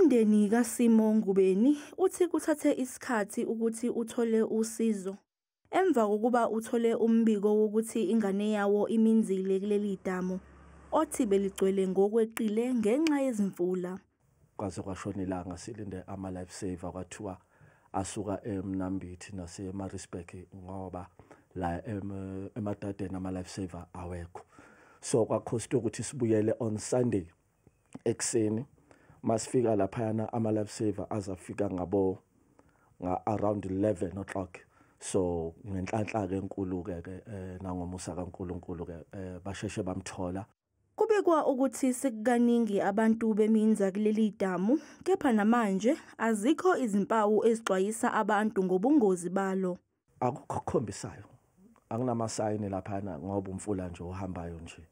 Umndeni kaSimo Ngubeni uthi kuthathe isikhathi ukuthi uthole usizo emva kokuba uthole umbiko wokuthi ingane yawo iminzile kuleli damu othi beligcwele ngokweqile ngenxa yezimvula. Kwaze kwashona ilanga silinde ama-life saver, kwathiwa asuka eMnambithi nase-Maritzburg ngoba la eMadadeni ama-life saver awekho. So kwakhosta ukuthi sibuyele on Sunday ekuseni. Masifika laphayana, ama-life saver azafika ngabo nga-around 11 o'clock. So ngenhlanhla-ke enkulu-ke ke nangomusa kaNkulunkulu-ke basheshe bamthola. Kubikwa ukuthi sekukaningi abantu beminza kuleli damu, kepha namanje azikho izimpawu ezixwayisa abantu ngobungozi balo. Akukho okukhombisayo, akunamasayini laphana ngoba umfula nje ohambayo nje.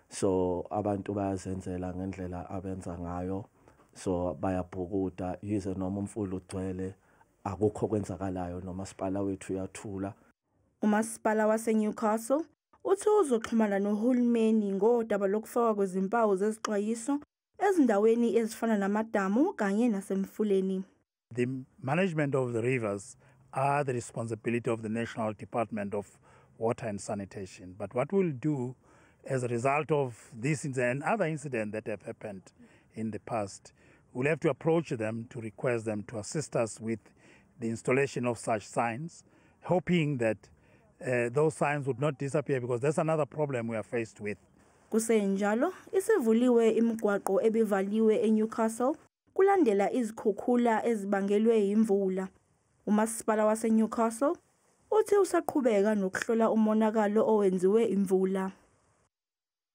So abantu bayazenzela ngendlela abenza ngayo, so bayabhukuda yize noma umfula ugcwele, akukho okwenzakalayo, nomasipala wethu uyathula. Umasipala waseNewcastle uthi uzoxhumana nohulumeni ngodaba lokufakwa kwezimpawu zezixwayiso ezindaweni ezifana namadamu kanye nasemfuleni. The management of the rivers are the responsibility of the National Department of Water and Sanitation. But what we'll do as a result of this incident and other incidents that have happened in the past, we'll have to approach them to request them to assist us with the installation of such signs, hoping that those signs would not disappear, because that's another problem we are faced with. Kusenjalo, isivuliwe imigwaqo ebivaliwe eNewcastle kulandela izikhukhula ezibangelwe imvula. Umasipala waseNewcastle uthi usaqhubeka nokuhlola umonakalo owenziwe imvula.